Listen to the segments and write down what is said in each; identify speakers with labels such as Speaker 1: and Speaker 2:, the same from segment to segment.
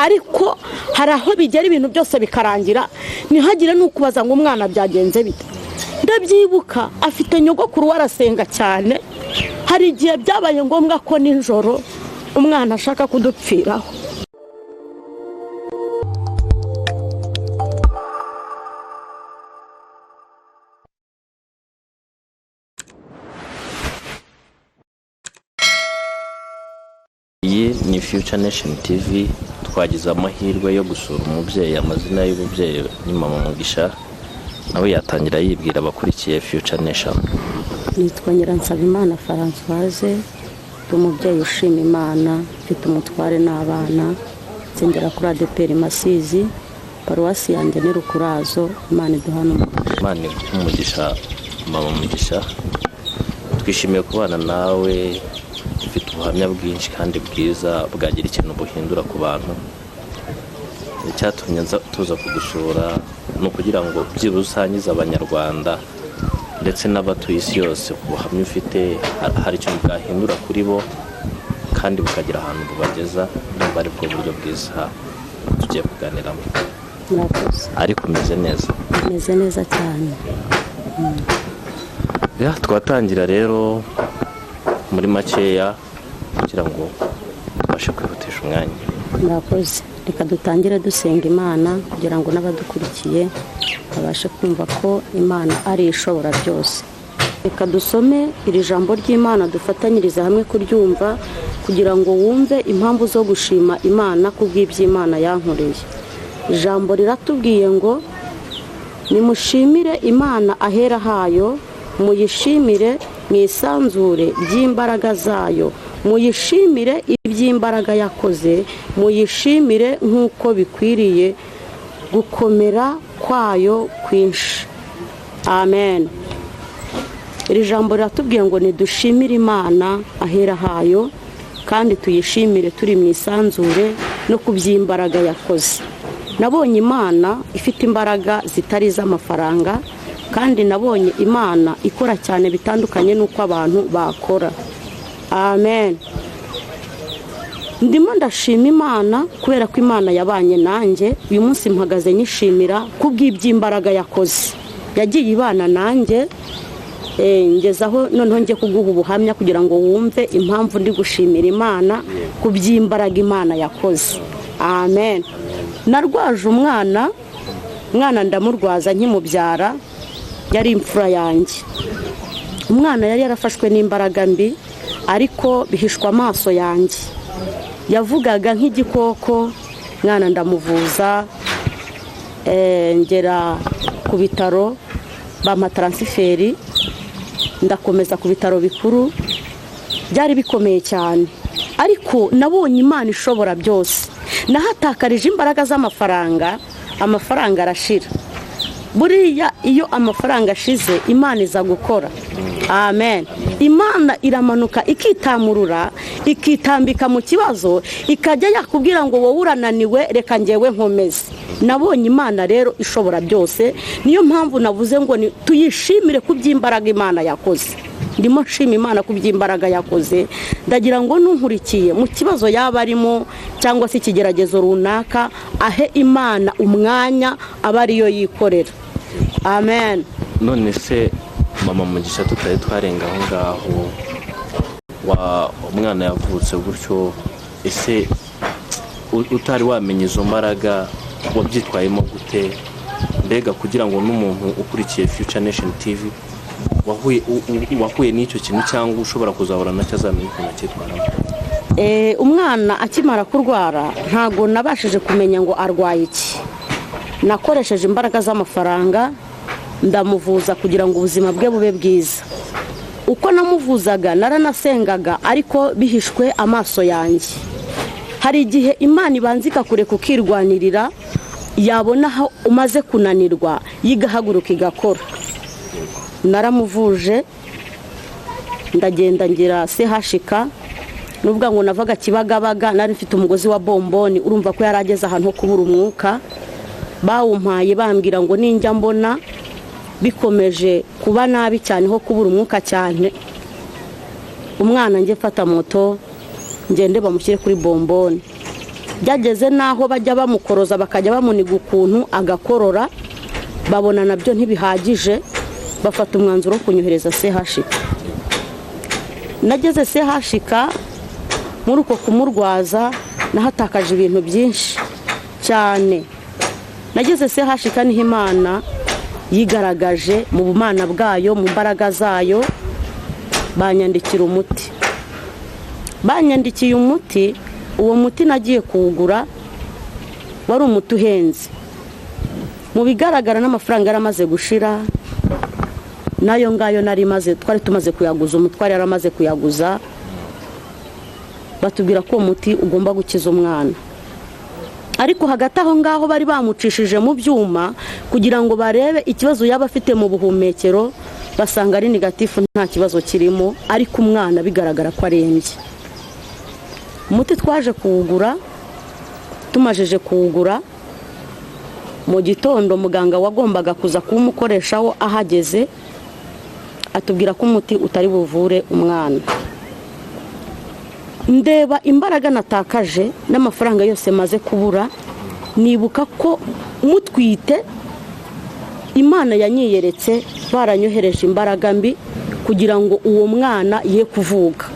Speaker 1: Ariko hari aho bigera ibintu byose bikarangira, ntihagire n'ukubaza ngo umwana byagenze bite. Ndabyibuka afite nyogokuru we arasenga cyane, hari igihe byabaye ngombwa ko nijoro umwana ashaka kudupfiraho.
Speaker 2: Iyi ni Future Nation TV, twagize amahirwe yo gusura umubyeyi. Amazina y'umubyeyi ni Mama Mugisha, nawe yatangira yibwira abakurikiye Future Nation.
Speaker 1: Nitwa Nyiransabimana Francoise, ndi umubyeyi ushima Imana, mfite umutware n'abana, nsengera kuri ADEPR Masizi, paruwasi yanjye ni Rukurazo. Imana iduhane umugisha.
Speaker 2: Imana iguhe umugisha Mama Mugisha, twishimiye kubana nawe, ufite ubuhamya bwinshi kandi bwiza bwagira ikintu buhindura ku bantu. Icyatumye tuza kugusura ni ukugira ngo byibuze usangize abanyarwanda ndetse n'abatuye isi yose ku buhamya ufite, hari ikintu bwahindura kuri bo kandi bukagira ahantu bubageza. Ndumva ari bwo buryo bwiza tugiye kuganiramo.
Speaker 1: Murakoze.
Speaker 2: Ariko umeze neza?
Speaker 1: Meze neza cyane.
Speaker 2: Ya, twatangira rero muri makeya kugira ngo tubashe kwihutisha umwanya.
Speaker 1: Murakoze. Reka dutangire dusenga Imana kugira ngo n'abadukurikiye babashe kumva ko Imana ari ishobora byose. Reka dusome iri jambo ry'Imana dufatanyirize hamwe kuryumva kugira ngo wumve impamvu zo gushima Imana kubw'iby'Imana yankoreye. Ijambo riratubwiye ngo nimushimire Imana ahera hayo, muyishimire mu isanzure ry'imbaraga zayo, muyishimire iby'imbaraga yakoze, muyishimire nk'uko bikwiriye gukomera kwayo kwinshi. Amen. Iri jambo riratubwiye ngo nidushimire Imana ahera hayo, kandi tuyishimire turi mu isanzure no ku by'imbaraga yakoze. Nabonye Imana ifite imbaraga zitari iz'amafaranga, kandi nabonye Imana ikora cyane bitandukanye n'uko abantu bakora. Amen. Ndimo ndashima Imana kubera ko Imana yabanye nanjye. Uyu munsi mpagaze nyishimira kubw'iby'imbaraga yakoze. Yagiye ibana nanjye, ngezaho noneho njye kuguha ubuhamya kugira ngo wumve impamvu ndi gushimira Imana ku by'imbaraga Imana yakoze. Amen. Narwaje umwana, umwana ndamurwaza nkimubyara, yari imfura yanjye. Umwana yari yarafashwe n'imbaraga mbi, ariko bihishwa amaso yanjye. Yavugaga nk'igikoko, mwana ndamuvuza, ngera ku bitaro bampa taransiferi, ndakomeza ku bitaro bikuru. Byari bikomeye cyane, ariko nabonye Imana ishobora byose. Nahatakarije imbaraga z'amafaranga, amafaranga arashira. Buriya iyo amafaranga ashize Imana iza gukora. Amen. Imana iramanuka ikitamurura, ikitambika mu kibazo, ikajya yakubwira ngo wowe urananiwe, reka njyewe nkomeze. Nabonye Imana rero ishobora byose, niyo mpamvu navuze ngo tuyishimire ku by'imbaraga Imana yakoze. Ndimo nshima Imana ku by'imbaraga yakoze. Ndagira ngo nunkurikiye mu kibazo yaba arimo cyangwa se ikigeragezo runaka, ahe Imana umwanya aba ariyo yikorera. Amen.
Speaker 2: None se Mama Mugisha, tutari twarenga aho ngaho, umwana yavutse gutyo, ese utari wamenya izo mbaraga wabyitwayemo gute? Mbega kugira ngo n'umuntu ukurikiye Future Nation TV wahuye n'icyo kintu cyangwa ushobora kuzahura nacyo azamenya ukuntu acyitwaramo.
Speaker 1: Umwana akimara kurwara ntago nabashije kumenya ngo arwaye iki. Nakoresheje imbaraga z'amafaranga ndamuvuza kugira ngo ubuzima bwe bube bwiza. Uko namuvuzaga naranasengaga, ariko bihishwe amaso yanjye. Hari igihe Imana ibanza ikakureka ukirwanirira, yabona aho umaze kunanirwa yigahaguruka igakora. Naramuvuje ndagenda ngira sehashika, nubwo ngo navaga Kibagabaga nari mfite umugozi wa bomboni, urumva ko yari ageze ahantu ho kubura umwuka. Bawumpaye bambwira ngo ninjya mbona bikomeje kuba nabi cyane ho kubura umwuka cyane, umwana njye mfata moto ngende bamushyire kuri bomboni. Byageze n'aho bajya bamukoroza, bakajya bamuniga ukuntu agakorora, babona nabyo ntibihagije, bafata umwanzuro wo kunyohereza CHUK. Nageze CHUK, muri uko kumurwaza nahatakaje ibintu byinshi cyane. Nageze CHUK niho Imana yigaragaje mu bumana bwayo, mu mbaraga zayo. Banyandikira umuti, banyandikiye umuti. Uwo muti nagiye kuwugura, wari umuti uhenze. Mu bigaragara n'amafaranga yari amaze gushira, n'ayo ngayo nari maze, twari tumaze kuyaguza, umutware yari amaze kuyaguza. Batubwira ko uwo muti ugomba gukiza umwana, ariko hagati aho ngaho bari bamucishije mu byuma kugira ngo barebe ikibazo yaba afite mu buhumekero, basanga ari négatif, nta kibazo kirimo, ariko umwana bigaragara ko arembye. Umuti twaje kuwugura. Tumajije kuwugura, mu gitondo muganga wagombaga kuza kuwumukoreshaho ahageze atubwira ko umuti utari buvure umwana. Ndeba imbaraga natakaje n'amafaranga yose maze kubura, nibuka ko mutwite Imana yanyiyeretse, baranyohereje imbaraga mbi kugira ngo uwo mwana ye kuvuka.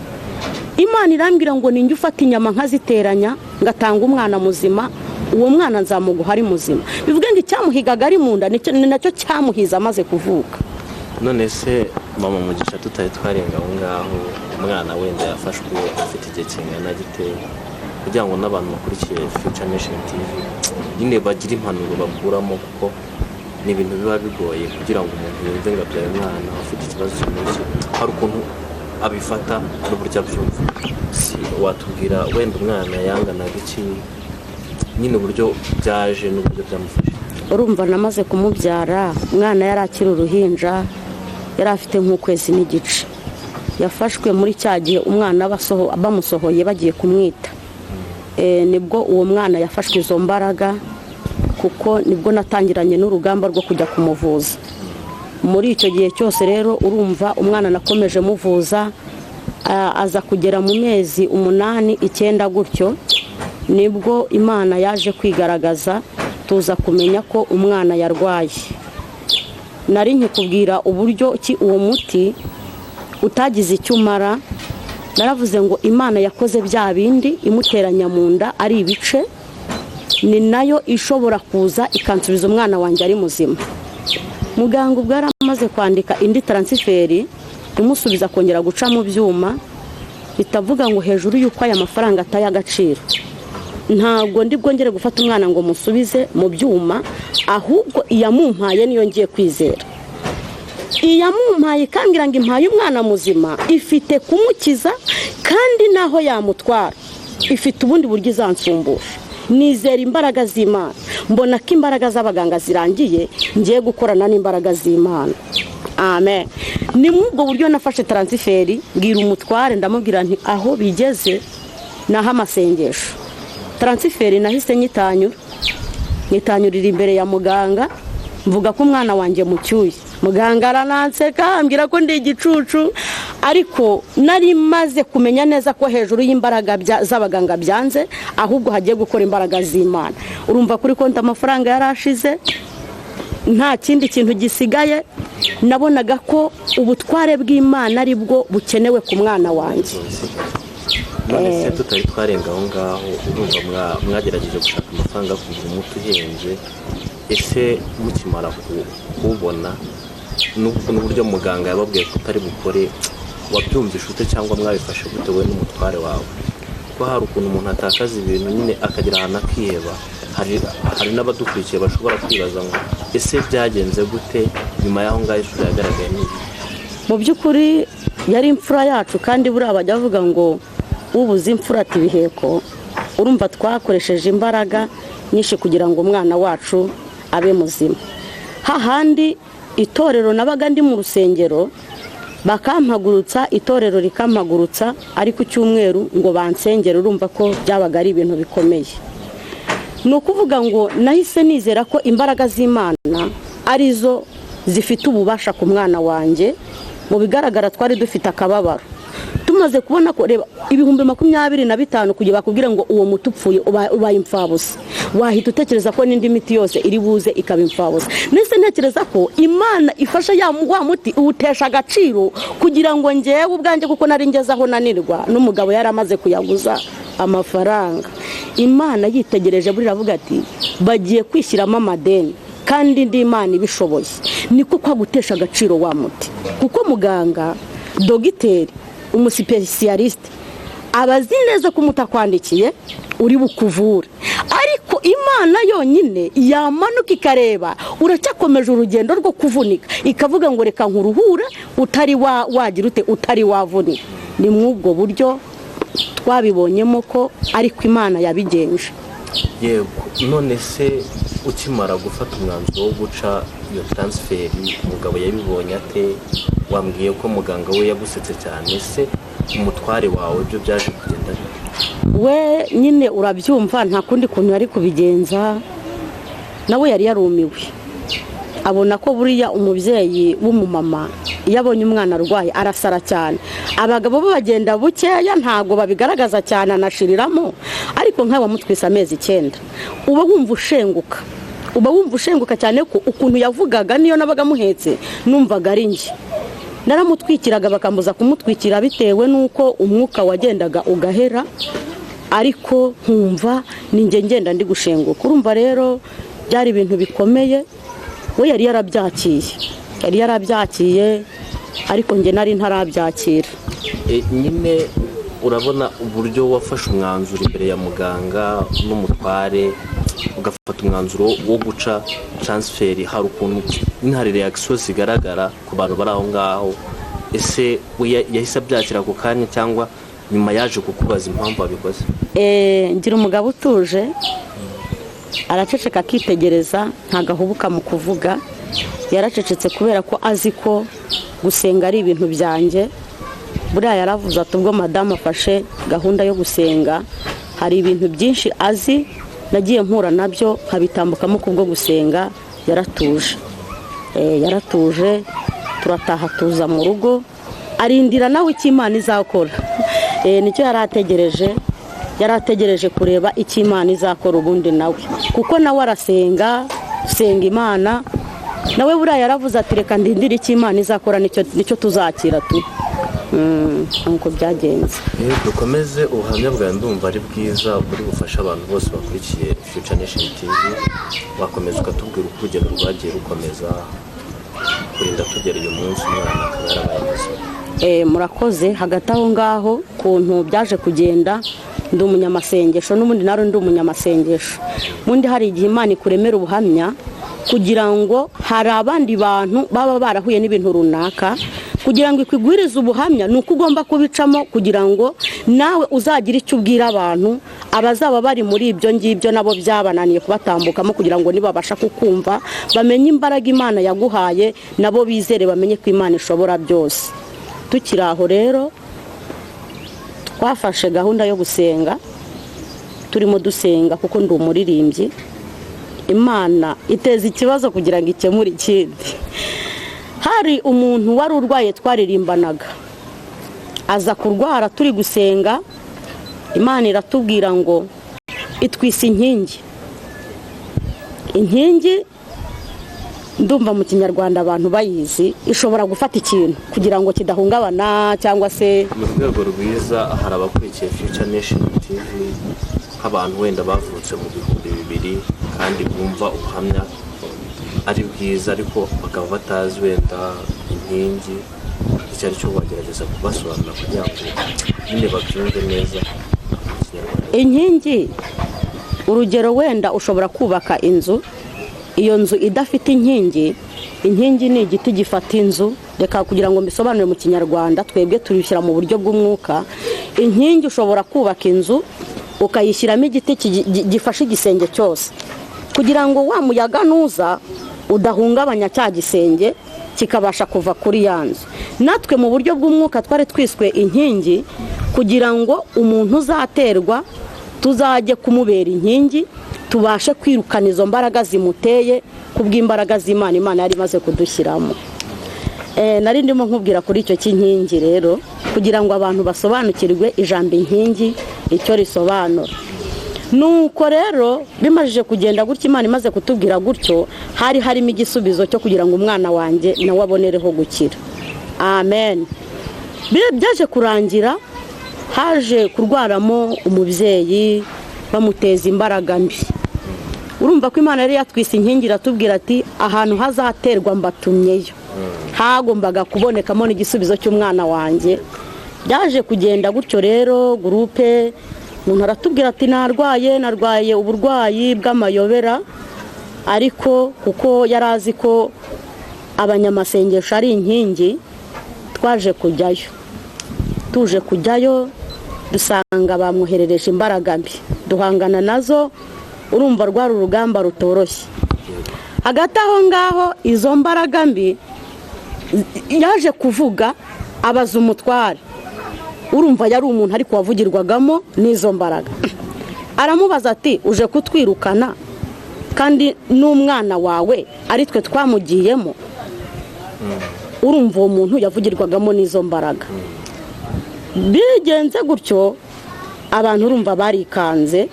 Speaker 1: Imana irambwira ngo ninjye ufata inyama nkaziteranya ngatanga umwana muzima, uwo mwana nzamuguha ari muzima. Bivuge ngo icyamuhigaga ari mu nda ni nacyo cyamuhiza amaze kuvuka.
Speaker 2: None se mama Mugisha, tutari twarenga aho ngaho, umwana wenda yafashwe afite igihe kingana gite, kugira ngo n'abantu bakurikiye Future Nation TV nyine bagire impanuro bakuramo? Kuko ni ibintu biba bigoye kugira ngo umuntu yumve ngo abyaye umwana ufite ikibazo kimeze, hari ukuntu abifata n'uburyo abyumva. Si watubwira wenda umwana yanganaga iki nyine, uburyo byaje n'uburyo byamufashe?
Speaker 1: Urumva, namaze kumubyara umwana yari akiri uruhinja, yari afite nk'ukwezi n'igice. Yafashwe muri cya gihe umwana bamusohoye bagiye kumwita. Nibwo uwo mwana yafashwe izo mbaraga, kuko nibwo natangiranye n'urugamba rwo kujya kumuvuza. Muri icyo gihe cyose rero, urumva, umwana nakomeje muvuza, aza kugera mu mezi 8, 9 gutyo, nibwo Imana yaje kwigaragaza, tuza kumenya ko umwana yarwaye. Nari nkikubwira uburyo ki uwo muti utagize icyo umara. Naravuze ngo Imana yakoze bya bindi imuteranya mu nda ari ibice, ni nayo ishobora kuza ikansubiza umwana wanjye ari muzima. Muganga ubwo yari amaze kwandika indi transfert imusubiza kongera guca mu byuma, bitavuga ngo hejuru y'uko aya mafaranga ataye agaciro, ntabwo ndi bwongere gufata umwana ngo musubize mu byuma, ahubwo iyamumpaye niyo ngiye kwizera. Iyamumpaye ikambwira ngo impaye umwana muzima, ifite kumukiza, kandi naho yamutwara ifite ubundi buryo izansumbusha. Nizera imbaraga z'Imana. Mbona ko imbaraga z'abaganga zirangiye, ngiye gukorana n'imbaraga z'Imana. Amen. Ni muri ubwo buryo nafashe transfert, mbwira umutware, ndamubwira nti aho bigeze ni ah'amasengesho. Transfert nahise nyitanyura, nyitanyurira imbere ya muganga, mvuga ko umwana wanjye mucyuye. Muganga arananseka, ambwira ko ndi igicucu, ariko nari maze kumenya neza ko hejuru y'imbaraga z'abaganga byanze, ahubwo hagiye gukora imbaraga z'Imana. Urumva, kuri konti amafaranga yari ashize, nta kindi kintu gisigaye. Nabonaga ko ubutware bw'Imana ari bwo bukenewe ku mwana wanjye.
Speaker 2: None se tutari twarenga aho ngaho, urumva mwagerageje gushaka amafaranga yo kugura umuti uhenze. Ese mukimara kuwubona n'uburyo muganga yababwiye ko utari bukore, wabyumvishe ute cyangwa mwabifashe gute wowe n'umutware wawe? Kuko hari ukuntu umuntu atakaza ibintu nyine akagera ahantu akiheba. Hari n'abadukurikiye bashobora kwibaza ngo ese byagenze gute nyuma y'aho ngaho, isura yagaragaye ni iyi?
Speaker 1: Mu by'ukuri yari imfura yacu, kandi buriya bajya bavuga ngo ubuze imfura ati ibiheko. Urumva, twakoresheje imbaraga nyinshi kugira ngo umwana wacu abe muzima. Hahandi itorero nabaga ndi mu rusengero, bakampagurutsa, itorero rikampagurutsa ari ku cyumweru ngo bansengere. Urumva ko byabaga ari ibintu bikomeye. Ni ukuvuga ngo nahise nizera ko imbaraga z'Imana arizo zifite ububasha ku mwana wanjye. Mu bigaragara twari dufite akababaro. Tumaze Tumaze kubona ko, reba, 25,000 kugira bakubwire ngo uwo muti upfuye, ubaye imfabusa, wahita utekereza ko n'indi miti yose iri buze ikaba imfabusa. Nese ntekereza ko Imana ifasha ya wa muti uwutesha agaciro kugira ngo ngewe ubwanjye, kuko nari ngeze aho nanirwa, n'umugabo yari amaze kuyaguza amafaranga. Imana yitegereje buriya iravuga ati bagiye kwishyiramo amadeni kandi indi Imana ibishoboye. Niko kwa gutesha agaciro wa muti, kuko muganga, dogiteri, umusipesiyalisite aba azi neza ko umuti akwandikiye uri bukuvure, ariko Imana yonyine yamanuka ikareba uracyakomeje urugendo rwo kuvunika, ikavuga ngo reka nkuruhure utari wagira ute, utari wavunika. Ni muri ubwo buryo twabibonyemo ko ariko Imana yabigenje.
Speaker 2: Yego, none se ukimara gufata umwanzuro wo guca iyo transfert, umugabo yabibonye ate? Wambwiye ko muganga we yagusetse cyane, se umutware wawe byo byaje kugenda bite?
Speaker 1: We nyine urabyumva, nta kundi kuntu yari kubigenza, nawe yari yarumiwe, abona ko buriya umubyeyi w'umumama iyo abonye umwana arwaye arasara cyane. Abagabo bo bagenda bukeya, ntabwo babigaragaza cyane, anashiriramo, ariko nkawe wamutwise amezi 9 uba wumva ushenguka, uba wumva ushenguka cyane, ko ukuntu yavugaga niyo nabaga amuhetse numvaga ari njye. Naramutwikiraga bakambuza kumutwikira bitewe n'uko umwuka wagendaga ugahera, ariko nkumva ni njye ngenda ndi gushenguka. Urumva rero byari ibintu bikomeye. We yari yarabyakiye, yari yarabyakiye, ariko njye nari ntarabyakira.
Speaker 2: Nyine urabona uburyo wafashe umwanzuro imbere ya muganga n'umutware, ugafata umwanzuro wo guca transfert, hari ukuntu nyine hari reaction zigaragara ku bantu bari aho ngaho. Ese we yahise abyakira ako kanya cyangwa nyuma yaje kukubaza impamvu wabikoze?
Speaker 1: Ngira umugabo utuje, araceceka akitegereza, ntabwo ahubuka mu kuvuga. Yaracecetse kubera ko azi ko gusenga ari ibintu byanjye. Buriya yaravuze ati ubwo madamu afashe gahunda yo gusenga, hari ibintu byinshi azi nagiye mpura nabyo nkabitambukamo kubwo gusenga. Yaratuje, yaratuje, turataha tuza mu rugo, arindira nawe icyo Imana izakora. Nicyo yari ategereje, yari ategereje kureba icyo Imana izakora ubundi nawe, kuko nawe arasenga, senga Imana nawe. Buriya yaravuze ati reka ndindire icyo Imana izakora, nicyo tuzakira tu. Nuko byagenze.
Speaker 2: Dukomeze ubuhamya bwawe, ndumva ari bwiza buri bufasha abantu bose bakurikiye Future Nation TV. Wakomeza ukatubwira uko urugendo rwagiye rukomeza kurinda tugera uyu munsi umwana akaba yarabaye muzima.
Speaker 1: Murakoze. Hagati aho ngaho kuntu byaje kugenda, ndi umunyamasengesho n'ubundi, nari ndi umunyamasengesho ubundi. Hari igihe Imana ikuremera ubuhamya kugira ngo hari abandi bantu baba barahuye n'ibintu runaka, kugira ngo ikwigwirize ubuhamya ni uko ugomba kubicamo, kugira ngo nawe uzagire icyo ubwira abantu abazaba bari muri ibyo ngibyo nabo byabananiye kubatambukamo, kugira ngo nibabasha kukumva bamenye imbaraga Imana yaguhaye, nabo bizere bamenye ko Imana ishobora byose. Tukiri aho rero, twafashe gahunda yo gusenga, turimo dusenga kuko ndi umuririmbyi. Imana iteza ikibazo kugira ngo ikemure ikindi. Hari umuntu wari urwaye twaririmbanaga, aza kurwara turi gusenga. Imana iratubwira ngo itwise inkingi. Inkingi ndumva mu Kinyarwanda abantu bayizi, ishobora gufata ikintu kugira ngo kidahungabana cyangwa se
Speaker 2: Mu rwego rwiza, hari abakurikiye Future Nation TV nk'abantu wenda bavutse mu 2000 kandi bumva ubuhamya ari bwiza, ariko bakaba batazi wenda inkingi icyo ari cyo. Wagerageza kubasobanurira kugira ngo nyine babyumve neza mu Kinyarwanda?
Speaker 1: Inkingi, urugero wenda ushobora kubaka inzu, iyo nzu idafite inkingi. Inkingi ni igiti gifata inzu. Reka kugira ngo mbisobanure mu Kinyarwanda, twebwe tubishyira mu buryo bw'umwuka. Inkingi, ushobora kubaka inzu ukayishyiramo igiti gifashe igisenge cyose, kugira ngo wa muyaga nuza udahungabanya cya gisenge, kikabasha kuva kuri ya nzu. Natwe mu buryo bw'umwuka twari twiswe inkingi kugira ngo umuntu uzaterwa tuzajye kumubera inkingi, tubashe kwirukana izo mbaraga zimuteye kubw'imbaraga z'Imana, Imana yari imaze kudushyiramo. Nari ndimo nkubwira kuri icyo cy'inkingi rero, kugira ngo abantu basobanukirwe ijambo inkingi icyo risobanura. Nuko rero bimajije kugenda gutyo, Imana imaze kutubwira gutyo, hari harimo igisubizo cyo kugira ngo umwana wanjye nawe abonereho gukira. Amen. Byaje kurangira haje kurwaramo umubyeyi, bamuteza imbaraga mbi. Urumva ko Imana yari yatwise inkingi, iratubwira ati ahantu hazaterwa mbatumyeyo. Hagombaga kubonekamo n'igisubizo cy'umwana wanjye. Byaje kugenda gutyo rero, gurupe umuntu aratubwira ati narwaye uburwayi bw'amayobera, ariko kuko yari azi ko abanyamasengesho ari inkingi, twaje kujyayo. Tuje kujyayo dusanga bamwoherereje imbaraga mbi, duhangana nazo. Urumva rwari urugamba rutoroshye. Hagati aho ngaho izo mbaraga mbi yaje kuvuga, abaza umutware. Urumva yari umuntu ariko wavugirwagamo n'izo mbaraga. Aramubaza ati uje kutwirukana kandi n'umwana wawe ari twe twamugiyemo. Urumva uwo muntu yavugirwagamo n'izo mbaraga. Bigenze gutyo abantu urumva barikanze,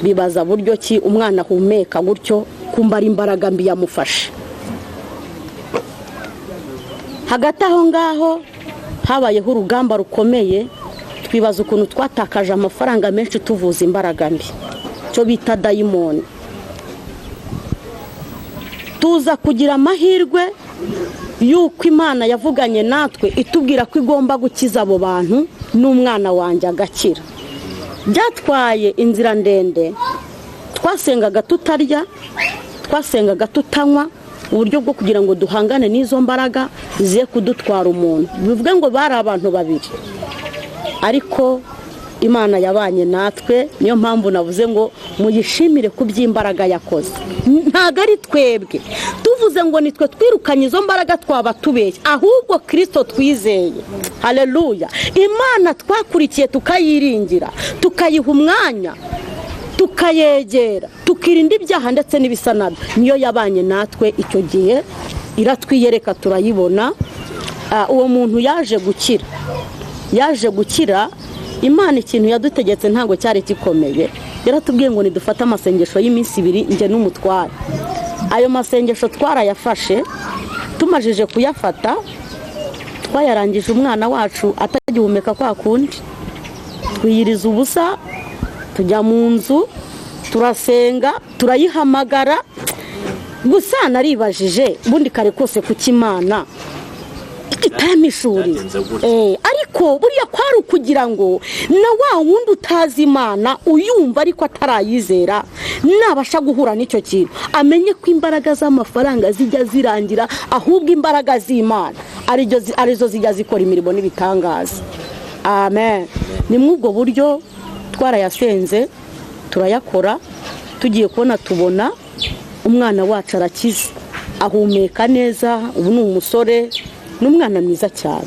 Speaker 1: bibaza buryo ki umwana ahumeka gutyo, kumva ari imbaraga mbi yamufashe. Hagati aho ngaho habayeho urugamba rukomeye, twibaza ukuntu twatakaje amafaranga menshi tuvuza imbaraga mbi, cyo bita dayimoni. Tuza kugira amahirwe y'uko Imana yavuganye natwe itubwira ko igomba gukiza abo bantu n'umwana wanjye agakira. Byatwaye inzira ndende, twasengaga tutarya, twasengaga tutanywa, uburyo bwo kugira ngo duhangane n'izo mbaraga ziye kudutwara umuntu. Bivuge ngo bari abantu babiri, ariko Imana yabanye natwe. Niyo mpamvu navuze ngo muyishimire ku by'imbaraga yakoze. Ntabwo ari twebwe tuvuze ngo nitwe twirukanye izo mbaraga, twaba tubeshye, ahubwo Kristo twizeye. Haleluya! Imana twakurikiye tukayiringira, tukayiha umwanya, tukayegera, tukirinda ibyaha ndetse n'ibisa nabyo, niyo yabanye natwe icyo gihe, iratwiyereka turayibona. Uwo muntu yaje gukira, yaje gukira. Imana ikintu yadutegetse ntabwo cyari gikomeye, yaratubwiye ngo nidufate amasengesho y'iminsi ibiri, njye n'umutware. Ayo masengesho twarayafashe, tumajije kuyafata twayarangije umwana wacu atagihumeka kwa kundi, twiyiriza ubusa, tujya mu nzu turasenga, turayihamagara. Gusa naribajije ubundi kare kose kuki Imana itamishuriye, ariko buriya kwari ukugira ngo na wa wundi utazi Imana uyumva ariko atarayizera, nabasha guhura n'icyo kintu amenye ko imbaraga z'amafaranga zijya zirangira, ahubwo imbaraga z'Imana arizo zijya zikora imirimo n'ibitangaza. Amen. Ni muri ubwo buryo twarayasenze turayakora, tugiye kubona tubona umwana wacu arakize, ahumeka neza, ubu ni umusore, ni umwana mwiza cyane.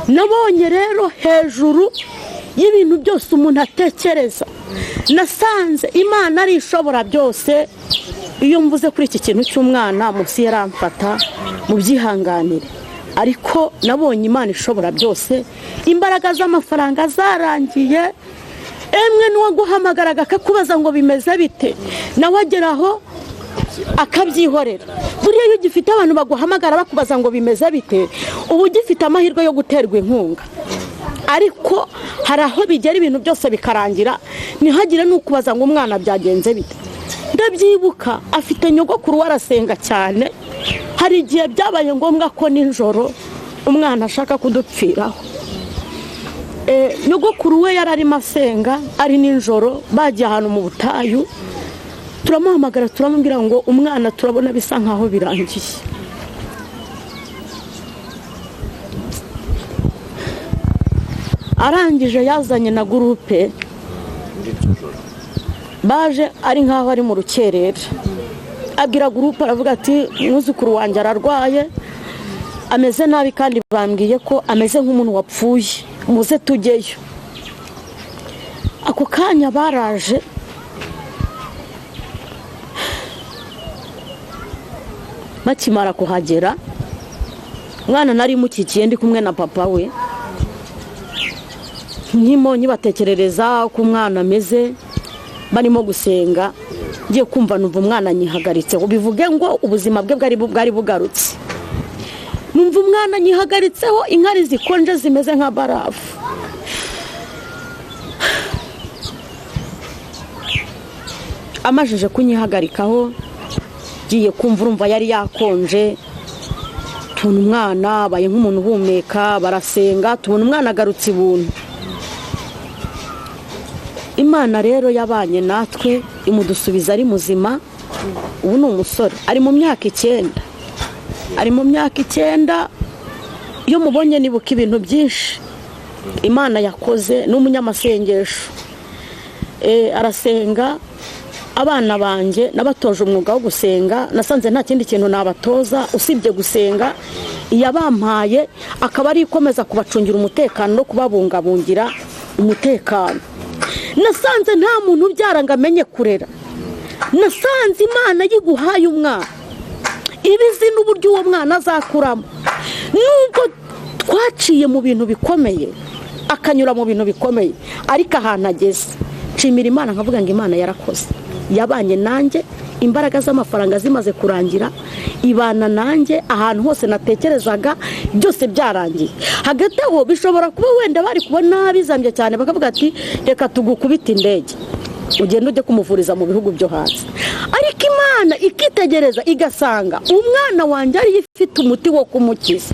Speaker 1: Nabonye rero hejuru y'ibintu byose umuntu atekereza, nasanze Imana ari ishobora byose. Iyo mvuze kuri iki kintu cy'umwana munsi yaramfata, mubyihanganire, ariko nabonye Imana ishobora byose. Imbaraga z'amafaranga zarangiye, emwe n'uwaguhamagaraga akakubaza ngo bimeze bite, nawe ageraho akabyihorera. Buriya iyo ugifite abantu baguhamagara bakubaza ngo bimeze bite, uba ugifite amahirwe yo guterwa inkunga. Ariko hari aho bigera ibintu byose bikarangira, ntihagire n'ukubaza ngo umwana byagenze bite. Ndabyibuka afite nyogokuru we arasenga cyane, hari igihe byabaye ngombwa ko nijoro umwana ashaka kudupfiraho. Nyogokuru we yari arimo asenga ari nijoro, bagiye ahantu mu butayu, turamuhamagara turamubwira ngo umwana turabona bisa nkaho birangiye. Arangije yazanye na gurupe, baje ari nkaho ari mu rukerera, abwira gurupe aravuga ati mwuzukuru wanjye ararwaye ameze nabi, kandi bambwiye ko ameze nk'umuntu wapfuye, muze tujyeyo. Ako kanya baraje, bakimara kuhagera Umwana nari mukikiye ndi kumwe na papa we, nkimo nkibatekerereza uko umwana ameze, barimo gusenga, ngiye kumva numva umwana anyihagaritseho. Bivuge ngo ubuzima bwe bwari bugarutse. Numva umwana anyihagaritseho, inkari zikonje zimeze nka barafu. Amajije kunyihagarikaho, ngiye kumva urumva yari yakonje, tubona umwana abaye nk'umuntu uhumeka, barasenga, tubona umwana agarutse ibuntu. Imana rero yabanye natwe imudusubiza ari muzima. Ubu ni umusore, ari mu myaka 9, ari mu myaka 9. Iyo mubonye nibuka ibintu byinshi Imana yakoze. Ni umunyamasengesho, arasenga. Abana banjye nabatoje umwuga wo gusenga, nasanze nta kindi kintu nabatoza usibye gusenga. Iyabampaye akaba ari ikomeza kubacungira umutekano no kubabungabungira umutekano. Nasanze nta muntu ubyara ngo amenye kurera. Nasanze Imana yiguhaye umwana iba izi n'uburyo uwo mwana azakuramo. Nubwo twaciye mu bintu bikomeye, akanyura mu bintu bikomeye, ariko ahantu ageze nshimira Imana, nkavuga ngo Imana yarakoze, yabanye nanjye imbaraga z'amafaranga zimaze kurangira, ibana nanjye ahantu hose natekerezaga byose byarangiye. Hagati aho bishobora kuba wenda bari kubona bizambye cyane, bakavuga ati reka tugukubite indege ugende ujye kumuvuriza mu bihugu byo hanze. Ariko Imana ikitegereza igasanga umwana wanjye ariyo ifite umuti wo kumukiza.